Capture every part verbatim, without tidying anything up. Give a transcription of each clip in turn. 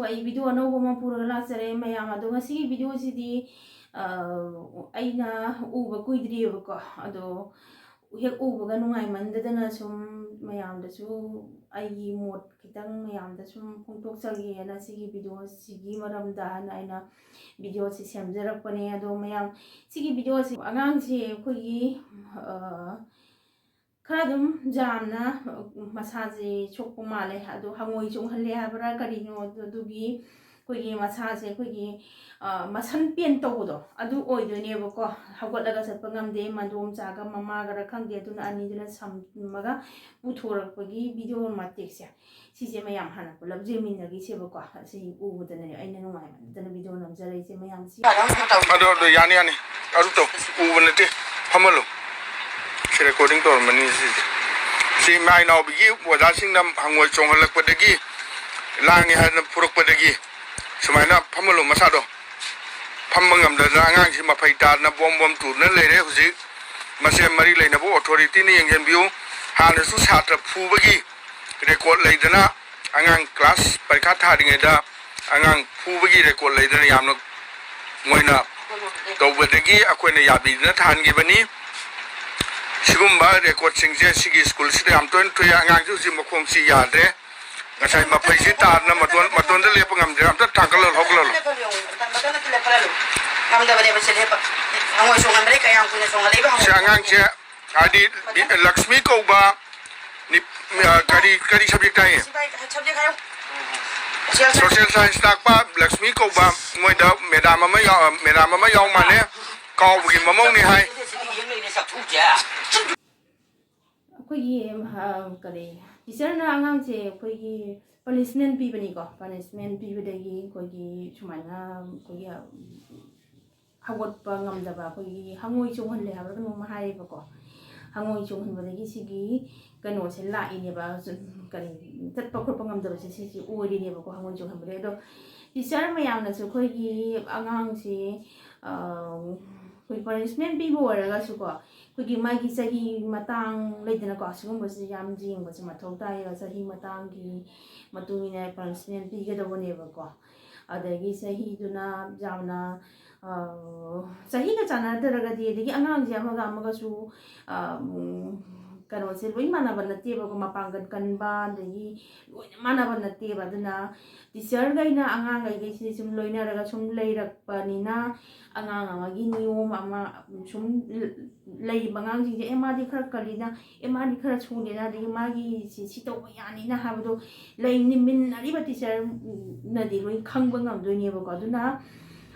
ꯑꯩ ꯚꯤꯗꯤꯑꯣ ꯑꯅꯧꯕ ꯑꯃ ꯄꯨꯔꯒ ꯂꯥꯛꯆꯔꯦ ꯃꯌꯥꯝ꯫ ꯑꯗꯣ ꯉꯁꯤꯒꯤ ꯚꯤꯗꯤꯑꯣꯁꯤꯗꯤ, ꯑ, ꯑꯩꯅ ꯎꯕ ꯀꯨꯏꯗ꯭ꯔꯤꯑꯕꯀꯣ꯫ ꯑꯗꯣ ꯍꯦꯛ ꯎꯕꯒ ꯅꯨꯡꯉꯥꯏꯃꯟꯗꯗꯅ ꯁꯨꯝ ꯃꯌꯥꯝꯗꯁꯨ ꯑꯩꯒꯤ ꯃꯣꯠ ꯈꯤꯇꯪ ꯃꯌꯥꯝꯗ ꯁꯨꯝ ꯐꯣꯡꯗꯣꯛꯆꯒꯦꯅ ꯁꯤꯒꯤ ꯚꯤꯗꯤꯑꯣꯁꯤꯒꯤ ꯃꯔꯝꯗ ꯍꯥꯏꯅ ꯑꯩꯅ ꯚꯤꯗꯤꯑꯣꯁꯤ ꯁꯦꯝꯖꯔꯛꯄꯅꯦ꯫ ꯑꯗꯣ ꯃꯌꯥꯝ, ꯁꯤꯒꯤ ꯚꯤꯗꯤꯑꯣꯁꯤ ꯑꯉꯥꯡꯁꯤ ꯑꯩꯈꯣꯏꯒꯤ, ꯑ, ꯈꯔ ꯑꯗꯨꯝ ꯌꯥꯝꯅ ꯃꯁꯥꯁꯦ ꯁꯣꯛꯄ ꯃꯥꯜꯂꯦ꯫ ꯑꯗꯣ ꯍꯪꯉꯣꯏ ꯆꯣꯡꯍꯜꯂꯦ ꯍꯥꯏꯕ꯭ꯔꯥ ꯀꯔꯤꯅꯣ, ꯑꯗꯨ-, ꯑꯗꯨꯒꯤ ꯑꯩꯈꯣꯏꯒꯤ ꯃꯁꯥꯁꯦ ꯑꯩꯈꯣꯏꯒꯤ, ꯑ, ꯃꯁꯟ ꯄꯦꯟ ꯇꯧꯕꯗꯣ ꯑꯗꯨ ꯑꯣꯏꯗꯣꯏꯅꯦꯕꯀꯣ꯫ ꯍꯧꯒꯠꯂꯒ ꯆꯠꯄ ꯉꯝꯗꯦ, ꯃꯗꯣꯝꯆꯥꯒ ꯃꯃꯥꯒꯔ ꯈꯪꯗꯦ, ꯑꯗꯨꯅ ꯑꯅꯤꯗꯨꯅ ꯁꯝꯃꯒ ꯄꯨꯊꯣꯔꯛꯄꯒꯤ ꯚꯤꯗꯤꯑꯣ ꯃꯇꯦꯛꯁꯦ, ꯁꯤꯁꯦ ꯃꯌꯥꯝ ꯍꯥꯟꯅ ꯄꯨꯂꯞ ꯌꯦꯡꯃꯤꯟꯅꯈꯤꯁꯦꯕꯀꯣ꯫ ꯁꯤ ꯎꯕꯗꯅꯦ ꯑꯩꯅ ꯅꯨꯡꯉꯥꯏꯃꯟꯗꯗꯅ ꯚꯤꯗꯤꯑꯣ ꯅꯝꯖꯔꯛꯏꯁꯦ ꯃꯌꯥꯝꯁꯤ꯫ ꯑꯗꯣ, ꯑꯗꯣ ꯌꯥꯅꯤ, ꯌꯥꯅꯤ꯫ ꯑꯗꯨ ꯇꯧ꯫ ꯎꯕ ꯅꯠꯇꯦ꯫ ꯐꯝꯍꯜꯂꯨ꯫ ꯁꯤ ꯔꯦꯀꯣꯔꯗꯤꯡ ꯇꯧꯔꯝꯃꯅꯤ ꯁꯤꯁꯦ꯫ ꯁꯤ ꯏꯃꯥ ꯏꯅꯥꯎꯕꯤꯒꯤ ꯑꯣꯖꯥꯁꯤꯡꯅ ꯍꯪꯉꯣꯏ ꯆꯣꯡꯍꯜꯂꯛꯄꯗꯒꯤ, ꯂꯥꯡꯉꯦ ꯍꯥꯏꯗꯅ ꯐꯨꯔꯛꯄꯗꯒꯤ ꯁꯨꯃꯥꯏꯅ ꯐꯝꯍꯜꯂꯨ ꯃꯁꯥꯗꯣ꯫ ꯐꯝꯕ ꯉꯝꯗꯗꯅ ꯑꯉꯥꯡꯁꯤ ꯃꯐꯩ ꯇꯥꯗꯅ ꯕꯣꯝ ꯕꯣꯝ ꯇꯨꯗꯅ ꯂꯩꯔꯦ ꯍꯧꯖꯤꯛ꯫ ꯃꯁꯦ ꯃꯔꯤ ꯂꯩꯅꯕ ꯑꯣꯊꯣꯔꯤꯇꯤꯅ ꯌꯦꯡꯁꯤꯟꯕꯤꯌꯨ꯫ ꯍꯥꯟꯅꯁꯨ ꯁꯥꯇ꯭ꯔ ꯐꯨꯕꯒꯤ ꯔꯦꯀꯣꯔꯠ ꯂꯩꯗꯅ, ꯑꯉꯥꯡ ꯀ꯭ꯂꯥꯁ ꯄꯔꯤꯈꯥ ꯊꯥꯔꯤꯉꯩꯗ ꯑꯉꯥꯡ ꯐꯨꯕꯒꯤ ꯔꯦꯀꯣꯔꯠ ꯂꯩꯗꯅ, ꯌꯥꯝꯅ ꯃꯣꯏꯅ ꯇꯧꯕꯗꯒꯤ ꯑꯩꯈꯣꯏꯅ ꯌꯥꯕꯤꯗꯨꯅ ꯊꯥꯍꯟꯈꯤꯕꯅꯤ꯫ ꯁꯤꯒꯨꯝꯕ ꯔꯦꯀꯣꯔꯠꯁꯤꯡꯁꯦ ꯁꯤꯒꯤ ꯁ꯭ꯀꯨꯜꯁꯤꯗ ꯌꯥꯝ ꯇꯣꯏꯅ ꯊꯣꯛꯑꯦ꯫ ꯑꯉꯥꯡꯁꯤ ꯍꯧꯖꯤꯛ ꯃꯈꯣꯡꯁꯤ ꯌꯥꯗ꯭ꯔꯦ꯫ ꯉꯁꯥꯏ ꯃꯐꯩꯁꯤ ꯇꯥꯗꯅ ꯃꯇꯣꯟ, ꯃꯇꯣꯟꯗ ꯂꯦꯞꯄ ꯉꯝꯗ꯭ꯔꯦ꯫ ꯑꯝꯇ ꯊꯥꯡꯒꯠꯂ ꯍꯧꯒꯠꯂꯣ꯫ ꯉꯝꯗꯕꯅꯦꯕ ꯁꯤ ꯂꯦꯞꯄ꯫ ꯍꯪꯉꯣꯏ ꯆꯣꯡꯍꯟꯕꯗꯩ ꯀꯌꯥꯝ ꯀꯨꯏꯅ ꯆꯣꯡꯍꯜꯂꯛꯏꯕ ꯍꯪꯉꯣꯏ? ꯁꯤ ꯑꯉꯥꯡꯁꯦ ꯍꯥꯏꯗꯤ ꯂꯛꯁꯃꯤ ꯀꯧꯕ ꯅꯤ-, ꯑ, ꯀꯔꯤ, ꯀꯔꯤ subject ꯇꯥꯛꯏ? ꯁꯤ ꯚꯥꯏ, subject ꯍꯥꯏꯌꯣ꯫ Social science꯫ Social science ꯇꯥꯛꯄ ꯂꯛꯁꯃꯤ ꯀꯧꯕ ꯃꯣꯏꯗ madam ꯑꯃ ꯌꯥꯎ-, madam ꯑꯃ ꯌꯥꯎ ꯃꯥꯜꯂꯦ꯫ ꯀꯥꯎꯕꯒꯤ ꯃꯃꯧꯅꯤ ꯍꯥꯏ꯫ ꯑꯩꯈꯣꯏꯒꯤ, ꯑ, ꯀꯔꯤ, teacherꯅ ꯑꯉꯥꯡꯁꯦ ꯑꯩꯈꯣꯏꯒꯤ punishment ꯄꯤꯕꯅꯤꯀꯣ꯫ Punishment ꯄꯤꯕꯗꯒꯤ ꯑꯩꯈꯣꯏꯒꯤ ꯁꯨꯃꯥꯏꯅ ꯑꯩꯈꯣꯏꯒꯤ, ꯑ, ꯍꯧꯒꯠꯄ ꯉꯝꯗꯕ, ꯑꯩꯈꯣꯏꯒꯤ ꯍꯪꯉꯣꯏ ꯆꯣꯡꯍꯜꯂꯦ ꯍꯥꯏꯕ꯭ꯔꯥ ꯀꯩꯅꯣꯝꯃ ꯍꯥꯏꯌꯦꯕꯀꯣ꯫ ꯍꯪꯉꯣꯏ ꯆꯣꯡꯍꯟꯕꯗꯒꯤ ꯁꯤꯒꯤ ꯀꯩꯅꯣꯁꯦ ꯂꯥꯛꯏꯅꯦꯕ, ꯀꯔꯤ, ꯆꯠꯄ ꯈꯣꯠꯄ ꯉꯝꯗꯕꯁꯦ ꯁꯤꯁꯦ ꯑꯣꯏꯔꯤꯅꯦꯕꯀꯣ, ꯍꯪꯉꯣꯏ ꯆꯣꯡꯍꯟꯕꯗꯒꯤ꯫ ꯑꯗꯣ teacher ꯃꯌꯥꯝꯅꯁꯨ ꯑꯩꯈꯣꯏꯒꯤ ꯑꯉꯥꯡꯁꯤ, ꯑ, ꯑꯩꯈꯣꯏ ꯄꯅꯤꯁꯃꯦꯟ ꯄꯤꯕ ꯑꯣꯏꯔꯒꯁꯨꯀꯣ, ꯑꯩꯈꯣꯏꯒꯤ ꯃꯥꯒꯤ ꯆꯍꯤ ꯃꯇꯥꯡ ꯂꯩꯗꯅꯀꯣ, ꯁꯤꯒꯨꯝꯕꯁꯤ ꯌꯥꯝ ꯌꯦꯡꯕꯁꯦ ꯃꯊꯧ ꯇꯥꯏꯌꯦꯕ꯫ ꯆꯍꯤ ꯃꯇꯥꯡꯒꯤ ꯃꯇꯨꯡ ꯏꯟꯅ ꯄꯅꯤꯁꯃꯦꯟ ꯄꯤꯒꯗꯧꯕꯅꯦꯕꯀꯣ꯫ ꯑꯗꯒꯤ ꯆꯍꯤꯗꯨꯅ ꯌꯥꯝꯅ, ꯑ, ꯆꯍꯤꯒ ꯆꯥꯟꯅꯗ꯭ꯔꯒꯗꯤ, ꯑꯗꯒꯤ ꯑꯉꯥꯡꯁꯦ ꯑꯃꯒ ꯑꯃꯒꯁꯨ, ꯑ, ꯎꯝ, ꯀꯩꯅꯣꯁꯦ ꯂꯣꯏ ꯃꯥꯟꯅꯕ ꯅꯠꯇꯦꯕꯀꯣ, ꯃꯄꯥꯡꯒꯜ ꯀꯟꯕ, ꯑꯗꯒꯤ ꯂꯣꯏꯅ ꯃꯥꯟꯅꯕ ꯅꯠꯇꯦꯕ꯫ ꯑꯗꯨꯅ ꯇꯤꯆꯔꯈꯩꯅ ꯑꯉꯥꯡꯈꯩꯁꯦ ꯁꯨꯝ ꯂꯣꯏꯅꯔꯒ ꯁꯨꯝ ꯂꯩꯔꯛꯄꯅꯤꯅ, ꯑꯉꯥꯡ ꯑꯃꯒꯤ ꯅꯤꯌꯣꯝ ꯑꯃ ꯁꯨꯝ ꯂꯩꯔꯤꯕ ꯑꯉꯥꯡꯁꯤꯡꯁꯦ, "ꯑꯦ, ꯃꯥꯗꯤ ꯈꯔ ꯀꯜꯂꯤꯅ, ꯑꯦ, ꯃꯥꯗꯤ ꯈꯔ ꯁꯣꯜꯂꯤꯅ, ꯑꯗꯒꯤ ꯃꯥꯒꯤ ꯁꯤ, ꯁꯤ ꯇꯧꯕ ꯌꯥꯅꯤꯅ" ꯍꯥꯏꯕꯗꯣ ꯂꯩꯃꯤꯟꯅꯔꯤꯕ ꯇꯤꯆꯔꯅꯗꯤ ꯂꯣꯏ ꯈꯪꯕ ꯉꯝꯗꯣꯏꯅꯦꯕꯀꯣ꯫ ꯑꯗꯨꯅ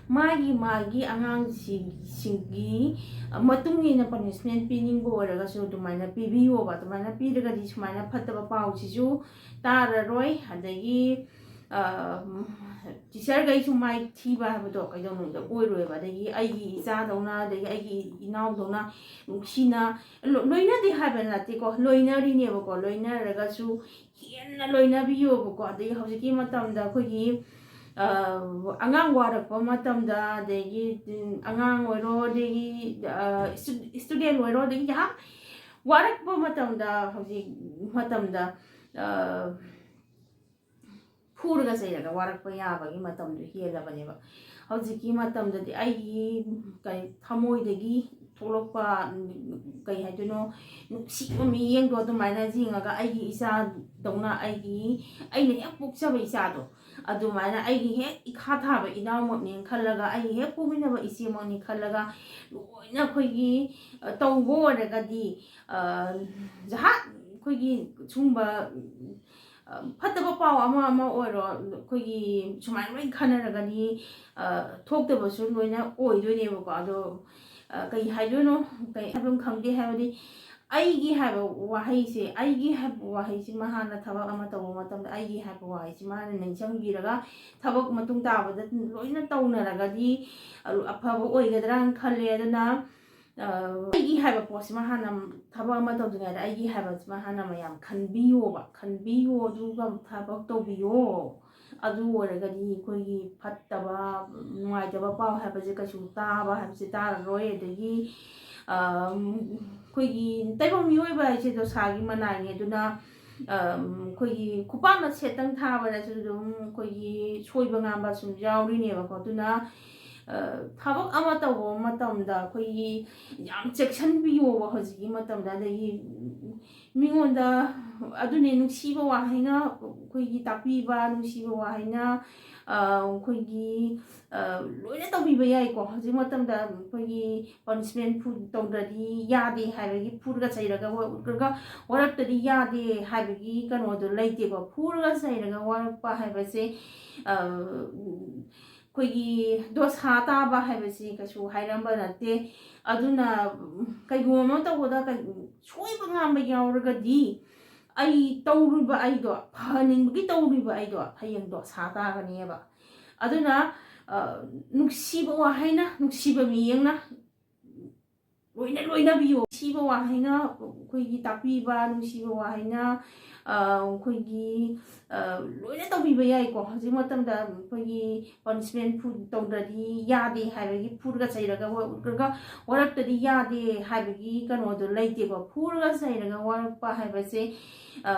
ꯃꯥꯒꯤ, ꯃꯥꯒꯤ ꯑꯉꯥꯡꯁꯤꯡꯒꯤ ꯃꯇꯨꯡ ꯏꯟꯅ ꯄꯅꯤꯁꯃꯦꯟ ꯄꯤꯅꯤꯡꯕ ꯑꯣꯏꯔꯒꯁꯨ ꯑꯗꯨꯃꯥꯏꯅ ꯄꯤꯕꯤꯌꯣꯕ꯫ ꯑꯗꯨꯃꯥꯏꯅ ꯄꯤꯔꯒꯗꯤ ꯁꯨꯃꯥꯏꯅ ꯐꯠꯇꯕ ꯄꯥꯎꯁꯤꯁꯨ ꯇꯥꯔꯔꯣꯏ꯫ ꯑꯗꯒꯤ, ꯑ, ꯇꯤꯆꯔꯈꯩꯁꯨ ꯃꯥꯏ ꯊꯤꯕ ꯍꯥꯏꯕꯗꯣ ꯀꯩꯗꯧꯅꯨꯡꯗ ꯑꯣꯏꯔꯣꯏꯕ꯫ ꯑꯗꯒꯤ ꯑꯩꯒꯤ ꯏꯆꯥꯗꯧꯅ, ꯑꯗꯒꯤ ꯑꯩꯒꯤ ꯏꯅꯥꯎꯗꯧꯅ ꯅꯨꯡꯁꯤꯅ ꯂꯣ-, ꯂꯣꯏꯅꯗꯦ ꯍꯥꯏꯕ ꯅꯠꯇꯦꯀꯣ, ꯂꯣꯏꯅꯔꯤꯅꯦꯕꯀꯣ꯫ ꯂꯣꯏꯅꯔꯒꯁꯨ ꯍꯦꯟꯅ ꯂꯣꯏꯅꯕꯤꯌꯣꯕꯀꯣ꯫ ꯑꯗꯒꯤ ꯍꯧꯖꯤꯛꯀꯤ ꯃꯇꯝꯗ ꯑꯩꯈꯣꯏꯒꯤ, ꯑ, ꯑꯉꯥꯡ ꯋꯥꯔꯛꯄ ꯃꯇꯝꯗ, ꯑꯗꯒꯤ, ꯎꯝ, ꯑꯉꯥꯡ ꯑꯣꯏꯔꯣ, ꯑꯗꯒꯤ, ꯑ, ꯏꯁꯇꯨ-, ꯏꯁꯇꯨꯗꯦꯟ ꯑꯣꯏꯔꯣ, ꯑꯗꯒꯤ ꯉꯥꯏꯍꯥꯛ ꯋꯥꯔꯛꯄ ꯃꯇꯝꯗ, ꯍꯧꯖꯤꯛ ꯃꯇꯝꯗ, ꯑ, ꯐꯨꯔꯒ ꯆꯩꯔꯒ ꯋꯥꯔꯛꯄ ꯌꯥꯕꯒꯤ ꯃꯇꯝꯗꯣ ꯍꯦꯜꯂꯕꯅꯦꯕ꯫ ꯍꯧꯖꯤꯛꯀꯤ ꯃꯇꯝꯗꯗꯤ ꯑꯩꯒꯤ ꯀꯩ, ꯊꯃꯣꯏꯗꯒꯤ ꯊꯣꯛꯂꯛꯄ, ꯀꯩ ꯍꯥꯏꯗꯣꯏꯅꯣ, ꯅꯨꯡꯁꯤꯕ ꯃꯤꯠꯌꯦꯡꯗꯣ ꯑꯗꯨꯃꯥꯏꯅ ꯌꯦꯡꯉꯒ, ꯑꯩꯒꯤ ꯏꯆꯥꯗꯧꯅ, ꯑꯩꯒꯤ, ꯑꯩꯅ ꯍꯦꯛ ꯄꯣꯛꯆꯕ ꯏꯆꯥꯗꯣ ꯑꯗꯨꯃꯥꯏꯅ, ꯑꯩꯒꯤ ꯍꯦꯛ ꯏꯈꯥ ꯊꯥꯕ ꯏꯅꯥꯎꯃꯛꯅꯦꯅ ꯈꯜꯂꯒ, ꯑꯩꯒꯤ ꯍꯦꯛ ꯄꯣꯛꯃꯤꯟꯅꯕ ꯏꯆꯦꯃꯛꯅꯤ ꯈꯜꯂꯒ, ꯂꯣꯏꯅ ꯑꯩꯈꯣꯏꯒꯤ, ꯑ, ꯇꯧꯕ ꯑꯣꯏꯔꯒꯗꯤ, ꯑ, ꯖꯍꯥꯠ ꯑꯩꯈꯣꯏꯒꯤ ꯁꯨꯝꯕ, ꯑ, ꯐꯠꯇꯕ ꯄꯥꯎ ꯑꯃ ꯑꯃ ꯑꯣꯏꯔꯣ, ꯑꯩꯈꯣꯏꯒꯤ ꯁꯨꯃꯥꯏꯅ ꯂꯣꯏ ꯈꯟꯅꯔꯒꯗꯤ, ꯑ, ꯊꯣꯛꯇꯕꯁꯨ ꯂꯣꯏꯅ ꯑꯣꯏꯗꯣꯏꯅꯦꯕꯀꯣ꯫ ꯑꯗꯣ, ꯑ, ꯀꯩ ꯍꯥꯏꯗꯣꯏꯅꯣ, ꯀꯩ ꯍꯥꯏꯐꯝ ꯈꯪꯗꯦ꯫ ꯍꯥꯏꯕꯗꯤ, ꯑꯩꯒꯤ ꯍꯥꯏꯕ ꯋꯥꯍꯩꯁꯦ, ꯑꯩꯒꯤ ꯍꯥꯏꯕ ꯋꯥꯍꯩꯁꯤꯃ ꯍꯥꯟꯅ ꯊꯕꯛ ꯑꯃ ꯇꯧꯕ ꯃꯇꯝꯗ, ꯑꯩꯒꯤ ꯍꯥꯏꯕ ꯋꯥꯍꯩꯁꯤꯃ ꯍꯥꯟꯅ ꯅꯤꯡꯁꯤꯡꯕꯤꯔꯒ, ꯊꯕꯛ ꯃꯇꯨꯡ ꯇꯥꯕꯗ ꯂꯣꯏꯅ ꯇꯧꯅꯔꯒꯗꯤ, ꯑ, ꯑꯐꯕ ꯑꯣꯏꯒꯗ꯭ꯔꯥꯅ ꯈꯜꯂꯦ꯫ ꯑꯗꯨꯅ, ꯑ, ꯑꯩꯒꯤ ꯍꯥꯏꯕ ꯄꯣꯠꯁꯤꯃ ꯍꯥꯟꯅ, ꯊꯕꯛ ꯑꯃ ꯇꯧꯗ꯭ꯔꯤꯉꯩꯗ ꯑꯩꯒꯤ ꯍꯥꯏꯕꯁꯤꯃ ꯍꯥꯟꯅ ꯃꯌꯥꯝ ꯈꯟꯕꯤꯌꯣꯕ, ꯈꯟꯕꯤꯌꯣ, ꯑꯗꯨꯒ ꯊꯕꯛ ꯇꯧꯕꯤꯌꯣ꯫ ꯑꯗꯨ ꯑꯣꯏꯔꯒꯗꯤ ꯑꯩꯈꯣꯏꯒꯤ ꯐꯠꯇꯕ, ꯅꯨꯡꯉꯥꯏꯇꯕ ꯄꯥꯎ ꯍꯥꯏꯕꯁꯦ ꯀꯩꯁꯨ ꯇꯥꯕ ꯍꯥꯏꯕꯁꯦ ꯇꯥꯔꯔꯣꯏ꯫ ꯑꯗꯒꯤ, ꯑꯝ, ꯑꯩꯈꯣꯏꯒꯤ ꯇꯥꯏꯕꯪ ꯃꯤꯑꯣꯏꯕ ꯍꯥꯏꯁꯦ ꯗꯣꯁꯥꯒꯤ ꯃꯅꯥꯏꯅꯦ꯫ ꯑꯗꯨꯅ, ꯑꯝ, ꯑꯩꯈꯣꯏꯒꯤ ꯈꯨꯄꯥꯛꯅ ꯁꯦꯠꯇꯪ ꯊꯥꯕꯗꯁꯨ ꯑꯗꯨꯝ ꯑꯩꯈꯣꯏꯒꯤ ꯁꯣꯏꯕ ꯉꯥꯝꯕ ꯁꯨꯝ ꯌꯥꯎꯔꯤꯅꯦꯕꯀꯣ꯫ ꯑꯗꯨꯅ, ꯑ, ꯊꯕꯛ ꯑꯃ ꯇꯧꯕ ꯃꯇꯝꯗ ꯑꯩꯈꯣꯏꯒꯤ ꯌꯥꯝ ꯆꯦꯛꯁꯤꯟꯕꯤꯌꯣꯕ ꯍꯧꯖꯤꯛꯀꯤ ꯃꯇꯝꯗ꯫ ꯑꯗꯒꯤ ꯃꯤꯉꯣꯟꯗ, ꯑꯗꯨꯅꯦ, ꯅꯨꯡꯁꯤꯕ ꯋꯥꯍꯩꯅ ꯑꯩꯈꯣꯏꯒꯤ ꯇꯥꯛꯄꯤꯕ, ꯅꯨꯡꯁꯤꯕ ꯋꯥꯍꯩꯅ, ꯑ, ꯑꯩꯈꯣꯏꯒꯤ, ꯑ, ꯂꯣꯏꯅ ꯇꯧꯕꯤꯕ ꯌꯥꯏꯀꯣ꯫ ꯍꯧꯖꯤꯛ ꯃꯇꯝꯗ ꯑꯩꯈꯣꯏꯒꯤ ꯄꯅꯤꯁꯃꯦꯟ ꯐꯨ-, ꯇꯧꯗ꯭ꯔꯗꯤ ꯌꯥꯗꯦ ꯍꯥꯏꯕꯒꯤ ꯐꯨꯔꯒ ꯆꯩꯔꯒ ꯋꯥꯔꯛꯇ꯭ꯔꯒ ꯋꯥꯔꯛꯇꯗꯤ ꯌꯥꯗꯦ ꯍꯥꯏꯕꯒꯤ ꯀꯩꯅꯣꯗꯣ ꯂꯩꯇꯦꯀꯣ꯫ ꯐꯨꯔꯒ ꯆꯩꯔꯒ ꯋꯥꯔꯛꯄ ꯍꯥꯏꯕꯁꯦ, ꯑ, ꯑꯩꯈꯣꯏꯒꯤ ꯗꯣꯁꯥ ꯇꯥꯕ ꯍꯥꯏꯕꯁꯤ ꯀꯩꯁꯨ ꯍꯥꯏꯔꯝꯕ ꯅꯠꯇꯦ꯫ ꯑꯗꯨꯅ, ꯎꯝ, ꯀꯩꯒꯨꯝꯕ ꯑꯃ ꯇꯧꯕꯗ ꯀꯩ-, ꯁꯣꯏꯕ ꯉꯥꯝꯕ ꯌꯥꯎꯔꯒꯗꯤ ꯑꯩ ꯇꯧꯔꯨꯕ ꯑꯩꯗꯣ, ꯐꯍꯟꯅꯤꯡꯕꯒꯤ ꯇꯧꯔꯨꯕ ꯑꯩꯗꯣ ꯍꯌꯦꯡ ꯗꯣꯁꯥ ꯇꯥꯒꯅꯦꯕ꯫ ꯑꯗꯨꯅ, ꯑ, ꯅꯨꯡꯁꯤꯕ ꯋꯥꯍꯩꯅ, ꯅꯨꯡꯁꯤꯕ ꯃꯤꯠꯌꯦꯡꯅ ꯂꯣꯏꯅ ꯂꯣꯏꯅꯕꯤꯌꯣ꯫ ꯅꯨꯡꯁꯤꯕ ꯋꯥꯍꯩꯅ ꯑꯩꯈꯣꯏꯒꯤ ꯇꯥꯛꯄꯤꯕ, ꯅꯨꯡꯁꯤꯕ ꯋꯥꯍꯩꯅ, ꯑ, ꯑꯩꯈꯣꯏꯒꯤ, ꯑ, ꯂꯣꯏꯅ ꯇꯧꯕꯤꯕ ꯌꯥꯏꯀꯣ꯫ ꯍꯧꯖꯤꯛ ꯃꯇꯝꯗ ꯑꯩꯈꯣꯏꯒꯤ ꯄꯅꯤꯁꯃꯦꯟ ꯐꯨ-, ꯇꯧꯗ꯭ꯔꯗꯤ ꯌꯥꯗꯦ ꯍꯥꯏꯕꯒꯤ ꯐꯨꯔꯒ ꯆꯩꯔꯒ ꯋꯥꯔꯛꯇ꯭ꯔꯒ ꯋꯥꯔꯛꯇꯗꯤ ꯌꯥꯗꯦ ꯍꯥꯏꯕꯒꯤ ꯀꯩꯅꯣꯗꯣ ꯂꯩꯇꯦꯀꯣ꯫ ꯐꯨꯔꯒ ꯆꯩꯔꯒ ꯋꯥꯔꯛꯄ ꯍꯥꯏꯕꯁꯦ, ꯑ,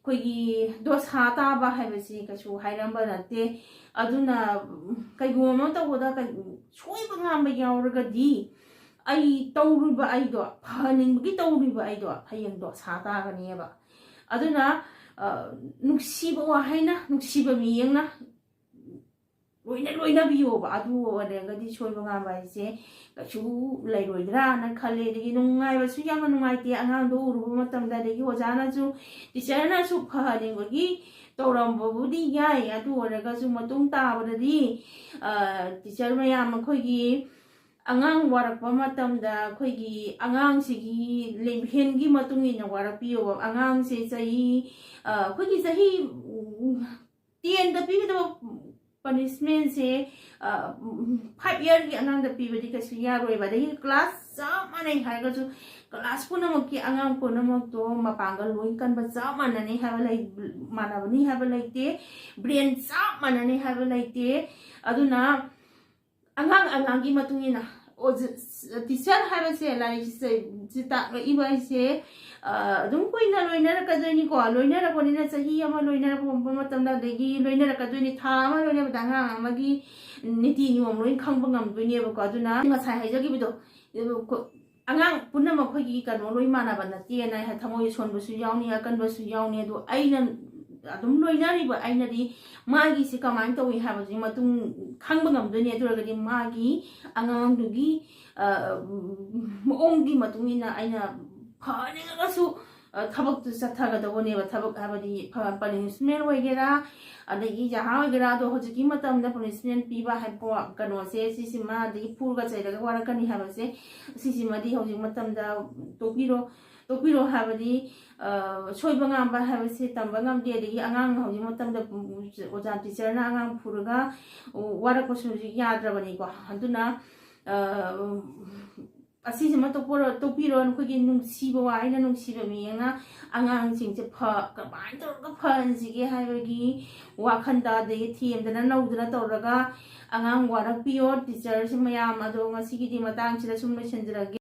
ꯑꯩꯈꯣꯏꯒꯤ ꯗꯣꯁꯥ ꯇꯥꯕ ꯍꯥꯏꯕꯁꯤ ꯀꯩꯁꯨ ꯍꯥꯏꯔꯝꯕ ꯅꯠꯇꯦ꯫ ꯑꯗꯨꯅ, ꯎꯝ, ꯀꯩꯒꯨꯝꯕ ꯑꯃ ꯇꯧꯕꯗ ꯀꯩ-, ꯁꯣꯏꯕ ꯉꯥꯝꯕ ꯌꯥꯎꯔꯒꯗꯤ ꯑꯩ ꯇꯧꯔꯨꯕ ꯑꯩꯗꯣ, ꯐꯍꯟꯅꯤꯡꯕꯒꯤ ꯇꯧꯔꯨꯕ ꯑꯩꯗꯣ ꯍꯌꯦꯡ ꯗꯣꯁꯥ ꯇꯥꯒꯅꯦꯕ꯫ ꯑꯗꯨꯅ, ꯑ, ꯅꯨꯡꯁꯤꯕ ꯋꯥꯍꯩꯅ, ꯅꯨꯡꯁꯤꯕ ꯃꯤꯠꯌꯦꯡꯅ ꯂꯣꯏꯅ ꯂꯣꯏꯅꯕꯤꯌꯣꯕ꯫ ꯑꯗꯨ ꯑꯣꯏꯔꯒꯗꯤ ꯁꯣꯏꯕ ꯉꯥꯝꯕ ꯍꯥꯏꯁꯦ ꯀꯩꯁꯨ ꯂꯩꯔꯣꯏꯗ꯭ꯔꯥꯅ ꯈꯜꯂꯦ꯫ ꯑꯗꯒꯤ ꯅꯨꯡꯉꯥꯏꯕꯁꯨ ꯌꯥꯝꯅ ꯅꯨꯡꯉꯥꯏꯇꯦ ꯑꯉꯥꯡꯗꯣ ꯎꯔꯨꯕ ꯃꯇꯝꯗ꯫ ꯑꯗꯒꯤ ꯑꯣꯖꯥꯅꯁꯨ, ꯇꯤꯆꯔꯅꯁꯨ ꯐꯍꯟꯅꯤꯡꯕꯒꯤ ꯇꯧꯔꯝꯕꯕꯨꯗꯤ ꯌꯥꯏ, ꯑꯗꯨ ꯑꯣꯏꯔꯒꯁꯨ ꯃꯇꯨꯡ ꯇꯥꯕꯗꯗꯤ, ꯑ, ꯇꯤꯆꯔ ꯃꯌꯥꯝ, ꯑꯩꯈꯣꯏꯒꯤ ꯑꯉꯥꯡ ꯋꯥꯔꯛꯄ ꯃꯇꯝꯗ ꯑꯩꯈꯣꯏꯒꯤ ꯑꯉꯥꯡꯁꯤꯒꯤ ꯂꯦꯡꯍꯦꯟꯒꯤ ꯃꯇꯨꯡ ꯏꯟꯅ ꯋꯥꯔꯛꯄꯤꯌꯣꯕ꯫ ꯑꯉꯥꯡꯁꯦ ꯆꯍꯤ, ꯑ, ꯑꯩꯈꯣꯏꯒꯤ ꯆꯍꯤ, ꯎꯝ, ꯇꯦꯟꯗ ꯄꯤꯒꯗꯕ ꯄꯅꯤꯁꯃꯦꯟꯁꯦ ꯐꯥꯏꯚ ꯏꯌꯥꯔꯒꯤ ꯑꯉꯥꯡꯗ ꯄꯤꯕꯗꯤ ꯀꯩꯁꯨ ꯌꯥꯔꯣꯏꯕ꯫ ꯑꯗꯒꯤ ꯀ꯭ꯂꯥꯁ ꯆꯞ ꯃꯥꯟꯅꯩ ꯍꯥꯏꯔꯒꯁꯨ, ꯀ꯭ꯂꯥꯁ ꯄꯨꯝꯅꯃꯛꯀꯤ ꯑꯉꯥꯡ ꯄꯨꯝꯅꯃꯛꯇꯣ ꯃꯄꯥꯡꯒꯜ ꯂꯣꯏ ꯀꯟꯕ ꯆꯞ ꯃꯥꯟꯅꯅꯤ ꯍꯥꯏꯕ ꯂꯩ, ꯃꯥꯟꯅꯕꯅꯤ ꯍꯥꯏꯕ ꯂꯩꯇꯦ꯫ ꯕ꯭ꯔꯦꯟ ꯆꯞ ꯃꯥꯟꯅꯅꯤ ꯍꯥꯏꯕ ꯂꯩꯇꯦ꯫ ꯑꯗꯨꯅ ꯑꯉꯥꯡ ꯑꯉꯥꯡꯒꯤ ꯃꯇꯨꯡ ꯏꯟꯅ, ꯇꯤꯆꯔ ꯍꯥꯏꯕꯁꯦ, ꯂꯥꯏꯔꯤꯛꯁꯦ ꯁꯤ ꯇꯥꯛꯂꯛꯏꯕ ꯍꯥꯏꯁꯦ, ꯑꯗꯨꯝ ꯀꯨꯏꯅ ꯂꯣꯏꯅꯔꯛꯀꯗꯣꯏꯅꯤꯀꯣ꯫ ꯂꯣꯏꯅꯔꯛꯄꯅꯤꯅ ꯆꯍꯤ ꯑꯃ ꯂꯣꯏꯅꯔꯛꯄ ꯃꯇꯝꯗ, ꯑꯗꯒꯤ ꯂꯣꯏꯅꯔꯛꯀꯗꯣꯏꯅꯤ, ꯊꯥ ꯑꯃ ꯂꯣꯏꯅꯕꯗ ꯑꯉꯥꯡ ꯑꯃꯒꯤ ꯅꯤꯇꯤ ꯅꯤꯌꯣꯝ ꯂꯣꯏ ꯈꯪꯕ ꯉꯝꯗꯣꯏꯅꯦꯕꯀꯣ꯫ ꯑꯗꯨꯅ ꯉꯁꯥꯏ ꯍꯥꯏꯖꯈꯤꯕꯗꯣ, ꯑꯉꯥꯡ ꯄꯨꯝꯅꯃꯛ ꯑꯩꯈꯣꯏꯒꯤ ꯀꯩꯅꯣ ꯂꯣꯏ ꯃꯥꯟꯅꯕ ꯅꯠꯇꯦꯅ꯫ ꯊꯃꯣꯏ ꯁꯣꯟꯕꯁꯨ ꯌꯥꯎꯅꯤ, ꯑꯀꯟꯕꯁꯨ ꯌꯥꯎꯅꯤ꯫ ꯑꯗꯣ ꯑꯩꯅ ꯑꯗꯨꯝ ꯂꯣꯏꯅꯔꯤꯕ ꯑꯩꯅꯗꯤ ꯃꯥꯒꯤꯁꯤ ꯀꯃꯥꯏꯅ ꯇꯧꯏ ꯍꯥꯏꯕꯁꯤ ꯃꯇꯨꯡ ꯈꯪꯕ ꯉꯝꯗꯣꯏꯅꯦ꯫ ꯑꯗꯨ ꯑꯣꯏꯔꯒꯗꯤ ꯃꯥꯒꯤ ꯑꯉꯥꯡꯗꯨꯒꯤ, ꯑ, ꯃꯑꯣꯡꯒꯤ ꯃꯇꯨꯡ ꯏꯟꯅ ꯑꯩꯅ ꯐꯅꯤꯡꯉꯒꯁꯨ, ꯑ, ꯊꯕꯛꯇꯨ ꯆꯠꯊꯒꯗꯧꯕꯅꯦꯕ꯫ ꯊꯕꯛ ꯍꯥꯏꯕꯗꯤ ꯄꯅꯤꯁꯃꯦꯟ ꯑꯣꯏꯒꯦꯔꯥ, ꯑꯗꯒꯤ ꯖꯍꯥ ꯑꯣꯏꯒꯦꯔꯥ꯫ ꯑꯗꯣ ꯍꯧꯖꯤꯛꯀꯤ ꯃꯇꯝꯗ ꯄꯅꯤꯁꯃꯦꯟ ꯄꯤꯕ ꯍꯥꯏꯕ ꯀꯩꯅꯣꯁꯦ, ꯁꯤꯁꯤꯃ, ꯑꯗꯒꯤ ꯐꯨꯔꯒ ꯆꯩꯔꯒ ꯋꯥꯔꯛꯀꯅꯤ ꯍꯥꯏꯕꯁꯦ, ꯁꯤꯁꯤꯃꯗꯤ ꯍꯧꯖꯤꯛ ꯃꯇꯝꯗ ꯇꯣꯛꯄꯤꯔꯣ꯫ ꯇꯣꯛꯄꯤꯔꯣ ꯍꯥꯏꯕꯗꯤ, ꯑ, ꯁꯣꯏꯕ ꯉꯥꯝꯕ ꯍꯥꯏꯕꯁꯤ ꯇꯝꯕ ꯉꯝꯗꯦ꯫ ꯑꯗꯒꯤ ꯑꯉꯥꯡ ꯍꯧꯖꯤꯛ ꯃꯇꯝꯗ, ꯎꯝ, ꯑꯣꯖꯥ ꯇꯤꯆꯔꯅ ꯑꯉꯥꯡ ꯐꯨꯔꯒ ꯋꯥꯔꯛꯄꯁꯨ ꯍꯧꯖꯤꯛ ꯌꯥꯗ꯭ꯔꯕꯅꯤꯀꯣ꯫ ꯑꯗꯨꯅ, ꯑ, ꯑꯁꯤꯁꯤꯃ ꯇꯣꯛꯄꯔꯣ-, ꯇꯣꯛꯄꯤꯔꯣ꯫ ꯑꯩꯈꯣꯏꯒꯤ ꯅꯨꯡꯁꯤꯕ ꯋꯥ, ꯑꯩꯅ ꯅꯨꯡꯁꯤꯕ ꯃꯤ ꯑꯃꯅ ꯑꯉꯥꯡꯁꯤꯡꯁꯦ ꯐ-, ꯀꯃꯥꯏꯅ ꯇꯧꯔꯒ ꯐꯍꯟꯁꯤꯒꯦ ꯍꯥꯏꯕꯒꯤ ꯋꯥꯈꯟꯗ, ꯑꯗꯒꯤ ꯊꯦꯝꯗꯅ ꯅꯧꯗꯅ ꯇꯧꯔꯒ ꯑꯉꯥꯡ ꯋꯥꯔꯛꯄꯤꯌꯣ꯫ ꯇꯤꯆꯔꯁꯤ ꯃꯌꯥꯝ ꯑꯗꯣ ꯉꯁꯤꯒꯤꯗꯤ ꯃꯇꯥꯡꯁꯤꯗ ꯁꯨꯝ ꯂꯣꯏꯁꯤꯟꯖꯔꯒꯦ꯫